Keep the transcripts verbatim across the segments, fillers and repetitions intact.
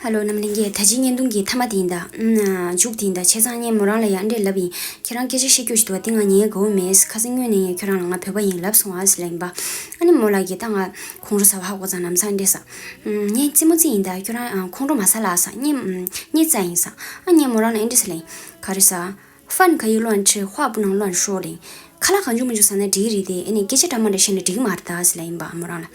ཧ་ལོ། རྣམ་གླིང་གིས་ད་ཅི་བརྙན་ཐུང་གི་མཐའ་མ་དེ་ཡིན་ད། ཨུམ། མཇུག་དེ་ཡིན་ད། བྱས་ཙང་ངས་མོ་རང་ལ་ཡང་འདྲེ་ལབ་ཡིན། ཁྱེད་རང་སྐད་ཆ་བཤད་རྒྱུ་ཞིག་འདུག་བ། དེ་ང་ཉན་དགའ་བོ་མེད། ཁ་སང་སྔོན་ནས་ངས་ཁྱོད་རང་ལ་ང་བོད་པ་ཡིན་ལབ་སོང་ཨ་ཟེར་ལབ་ཡིན་པ། ཨ་ནི་མོ་ལགས་ཀྱིས་ད་ང་ཁོང་ཁྲོ་ཟ་བ་ཧ་གོ་ཙང་ལམ་སང་འདྲེ་ས། ཨུམ། ངས་རྩེད་མོ་རྩེ་ཡིན་ད། ཁྱོད་རང་ཨ་ཁོང་ཁྲོ་མ་ཟ་ལབ་ས། ངས་ཨུམ། ངས་རྩེ་ཡིན་ས། ཨ་ངས་མོ་རང་ལ་ཨེ་འདྲེ་ས་ལབ་ཡིན། ག་རེ་ས།饭可以乱吃，话不能乱说的། ཁ་ལག་གང་བྱུང་མང་བྱུང་ཟ་ན་འགྲིག་གི་རེད་དེ། ཨ་ནི་སྐད་ཆ་འདྲ་མི་འདྲ་བཤད་ན་འགྲིག་གི་མ་རེད་ད་ཟེར་ལབ་ཡིན་པ་མོ་རང་ལ།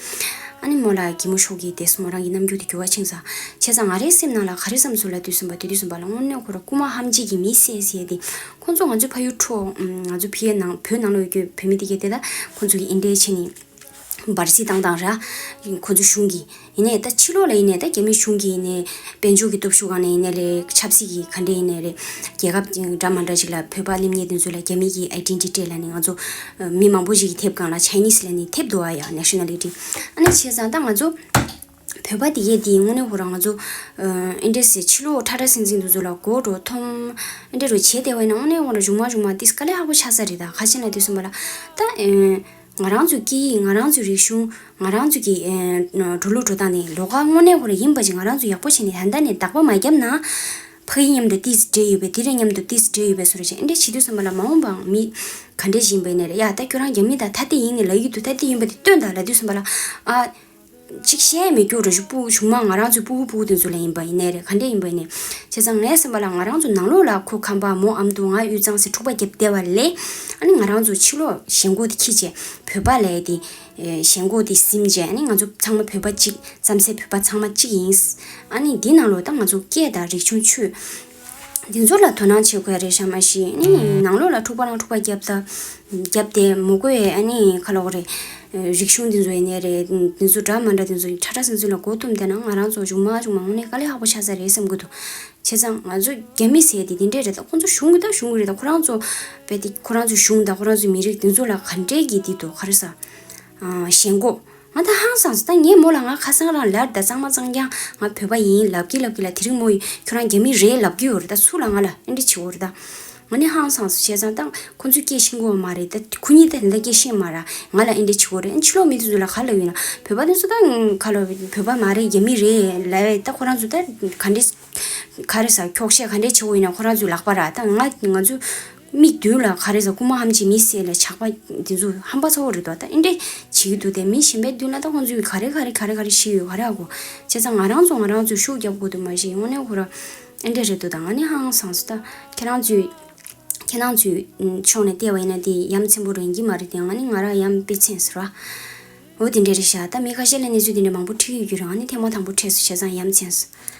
ཨ་ནི་མོ་ལ་གད་མོ་ཤོར་གི་དེ་སུ་མོ་རང་གི་རྣམ་འགྱུར་དེ་འགྱུར་བ་ཕྱིན་ས། བྱས་ཙང་ང་རའི་སེམས་ནང་ལ་ག་རེ་བསམ་སོང་ལབ་དུས་ཙམ་པ། དེ་དུས་ཙམ་པ་ལ་དངོས་གནས་ཁོ་ར་རྐུ་མ་ཧམ་བརྗིད་ཀྱི་མི་བསད་ཟེར་ཡ་དེ། ཁོང་ཚོ་ང་ཚོའི་ཕ་ཡུལ་འཕྲོ། ང་ཚོ་ཕ་ཡུལ་ནང་བོད་ནང་ལོགས་ཡོད་རྒྱུ་བོད་མི་དེ་གས་དེ་ད་ཁོང་ཚོ་གི་ཨེ་འདྲའི་བྱས་ནས། འབར་རྫས་བཏང་བཏང་ར། ཁོ་ཚོ་གཞུང་གིས་ཡིན་ནའི་ད་ཕྱི་ལོགས་ལ་ཡིན་ནའི་ད་རྒྱ་མི་གཞུང་གིས་ཡིན་ནའི་དཔལ་འབྱོར་གྱི་སྟོབས་ཤུགས་སྒང་ནས་ཡིན་ནའི་རེད། ཆབ་སྲིད་ཀྱི་ག་འདྲ་ཡིན་ནའི་རེད། རྒྱལ་ཁབ་འདྲ་མི་འདྲ་ཅིག་ལ་བོད་པ་སླེབས་མཁན་དེ་ཚོ་ལ་རྒྱ་མི་གི་ཨའི་ཌེན་ཊི་ཊི་ལབ་ནས་ང་ཚོ་མི་མང་པོ་ཞིག་གིས་ཐེབས་སྒང་ལ་ཆའི་ནིས་ལབ་ནས་ཐེབས་འདུག་ཨ་ཡ། ནེ་ཤ་ནལ་ཊི། ཨ་ནི་བྱས་ཙང་ད་ང་ཚོ་བོད་པ་དེ་གས་དེ་དངོས་གནས་ཁོ་རང་ང་ཚོ་ཨེ་འདྲ་ཟེར་ཕྱི་ལོགས་ཁྲ་ཁྲ་ཟིང་ཟིང་དེ་ཚོ་ལ་མགོ་འགྲོ་འཐོམ་ཨེ་འདྲ་རུ་བྱས་བསྡད་པ་ཡིན་ན། དངོས་གནས་ཁོ་རང་གཞུག་མ་གཞུག་མ་ཏིས་དཀའ་ལས་ཁག་པོ་ཆགས་ས་རེད། ད་ག་ཅི་ལབ་དུས་ཙམ་པ་ལ་ད་ཨེ། ང་རང་ཚོའི་སྐད་ཡིག་ང་རང་ཚོའི་རིག་གཞུང་ང་རང་ཚོ་གི་ཨེ་འགྲོ་ལུགས་འགྲོ་སྟངས་ནི་ལོགས་ཀ་དངོས་གནས་ཁོ་རང་ཡིན་པ་ཅིག་ང་རང་ཚོ་ཡག་པོ་བྱས་ནས་ད་ལྟ་ནས་བདག་པོ་མ་བརྒྱབ་ན། ཕ་གི་མཉམ་དུ་ཏིས་འདྲེས་ཡོད་པས། དེ་རེ་མཉམ་དུ་ཏིས་འདྲེས་ཡོད་པས་བཟོ་འདྲ་བྱས། ཨེ་འདྲ་བྱེད་དུས་ཙམ་པ་ལ་མ་འོངས་པའང་མི་ག་འདྲ་ཞིག་ཡིན་པ་ཡིན་ནའི་རེད། ཡ་ད་ཁྱོད་རང་རྒྱ་མི་དང་ཐ་དད་ཡིན་ནས་ལབ་ཀྱི་འདུག་ཐ་དད་ཡིན་པ་དེ་སྟོན་དང་ལབ་དུས་ཙམ་པ་ལ་ཨ། ཅིག་བཤད་མི་སྐྱོ་ར་ཞུ། སྤུ་གུ་ཆུང་མ་ང་རང་ཚོའི་སྤུ་གུ་སྤུ་གུ་དེ་ཚོ་ལ་ཡིན་པ་ཡིན་ནའི་རེད། ག་འདྲས་ཡིན་པ་ཡིན་ནའི། བྱས་ཙང་ངའི་སེམས་པ་ལ་ང་རང་ཚོ་ནང་ལོགས་ལ་ཁོ་ཁམས་པ་མོ་ཨ་མདོ་ང་དབུས་གཙང་ཟེར་འཁྲུག་པ་བརྒྱབ་བསྡད་པ་ལས། ཨ་ནི་ང་རང་ཚོ་ཕྱི་ལོགས་ཞེན་ཁོག་དེ་ཁྱི་བྱས་བོད་པ་ལས་དེ། ཞེན་ཁོག་དེ་ཟིན་བྱས། ཨ་ནི་ང་ཚོ་ཚང་མ་བོད་པ་གཅིག་རྩམ་ཟན་བོད་པ་ཚང་མ་གཅིག་ཡིན། ཨ་ནི་འདི་ནང་ལོགས་ད་ང་ཚོ་སྐད་དང་རིག་གཞུང་ཆོས། འདི་ཚོ་ལ་དོ་སྣང་བྱེད་དགོས་རེད་ཤག་མ་གཞི། ཨ་ནི་ནང་ལོགས་ལ་འཁྲུག་པ་རང་འཁྲུག་པ་བརྒྱབ་ད། བརྒྱབ་སྟེ་མོ་གོས་ཨ་ནི་ཁ་ལོག་རེད། རིག་གཞུང་འདི་ཚོ་ཡིན་ནའི་རེད། འདི་ཚོ་འདྲ་མི་འདྲ་འདི་ཚོ་ཁྲ་ཁྲ་ཟིང་ཟིང་ལ་མགོ་འཐོམ་བསྡད་ན་ང་རང་ཚོ་གཞུག་མ་གཞུག་མ་དངོས་གནས་དཀའ་ལས་ཁག་པོ་ཆགས་ས་རེད་བསམ་གི་འདུག་བྱས་ཙང་ང་ཚོ་རྒྱ་མི་ཟེར་དེ་དེ་འདྲས་རེད། ད་ཁོང་ཚོ་གཞུང་གི་ད་གཞུང་གི་རེད། ད་ཁོ་རང་ཚོ་བས་དེ་ཁོ་རང་ཚོའི་གཞུང་དང་ཁོ་རང་ཚོའི་མི་རིགས་འདི་ཚོ་ལ་ག་འདྲས་ཀྱི་འདི་འདུག་ག་རེ་ཟ། ཨ། ཞེན་ཁོག་ང་ད་ཧང་སངས་སོང་། ད་ངས་མོ་ལ་ང་ཁ་སང་རང་ལབ་ད། གཙང་མ་གཙང་རྐྱང་ང་བོད་པ་ཡིན་ལབ་ཀྱི་ལབ་ཀྱི་ལ། དེ་རིང་མོ་ཡིས་ཁྱོད་རང་རྒྱ་མི་རེད་ལབ་ཀྱི་ཡོད་རེད། ད་སུ་ལ་ང་ལ་ཨེ་འདྲ་བྱེད་འོ་རེད་ད། ང་ནི་ཧང་སངས་སོང་། བྱས་ཙང་ད་ཁོ་ཚོས་སྐད་ཤེས་ཀྱི་ཡོད་མ་རེད། ད་ཁོ་གཉིས་ད་དེ་འདྲ་སྐད་ཤེས་མ་ར། ང་ལ་ཨེ་འདྲ་བྱེད་འོ་རེད། ཕྱི་ལོགས་མི་དེ་ཚོ་ལ་ག་ལབ་ཡོད་ན། བོད་པ་དེ་ཚོ་ད་ག་ལབ། བོད་པ་མ་རེད། རྒྱ་མི་རེད་ལབ་ད། ཁོ་རང་ཚོ་ད་ག་འདྲས་ག་རེ་ཟ། འཁྱོག་བཤད་ག་འདྲས་བྱེད་འོ་ཡིན་ན་ཁོ་རང་ཚོའི་ལག་པ་ར། ད་ང་ང་ཚོ་མིག་མདུན་ལ་ག་རེ་ཟ། རྐུ་མ་ཧམ་ཆེ་མི་བསད་ལ་ཇག་པ་འདི་ཚོ་ཧམ་པ་ཚ་བོ་རེད་དོ། ད་ཨེ་འདྲས་བྱེད་ཀྱི་འདུག་དེ་མི་གཞན་པའི་མདུན་ལ་ད་ཁོང་ཚོས་ག་རེ་ག་རེ་ག་རེ་ག་རེ་བཤད་ཡོད་ག་རེ་ཨ་གོ། བྱས་ཙང་ང་རང་ཚོ་ང་རང་ཚོས་ཤུགས་རྒྱབ་དགོས་འདུག་མ་གཞི་དངོས་གནས་ཁོ་ར་ཨེ་འདྲས་རེད་འདུག་ད་ང་ནི་ཧང་སངས་སོང་། ད་ཁྱེད་རང་ཚོས་ཁྱེད་རང་ཚོའི་ཕྱོགས་ནས་བལྟས་པ་ཡིན་ན་དེ་ཡ་མཚན་པོ་རེད་ཀྱི་མ་རེད་དེ། ང་ནི་ང་རང་ཡ་དཔེ་མཚན་ཟེར་བ། འོ་དེ་འདྲས་རེད་ཤག་ད་མི་ཁ་ཤས་ལ་གནས་ཚུལ་དེ་འདྲས་མང་པོ་འཕྲད་ཡོད་ཀྱི་རེད། ང་ནི་ཐེངས་མ་དང་པོ་འཕྲད་སོང་། བྱས་ཙང་ཡ་མཚན་སོང་།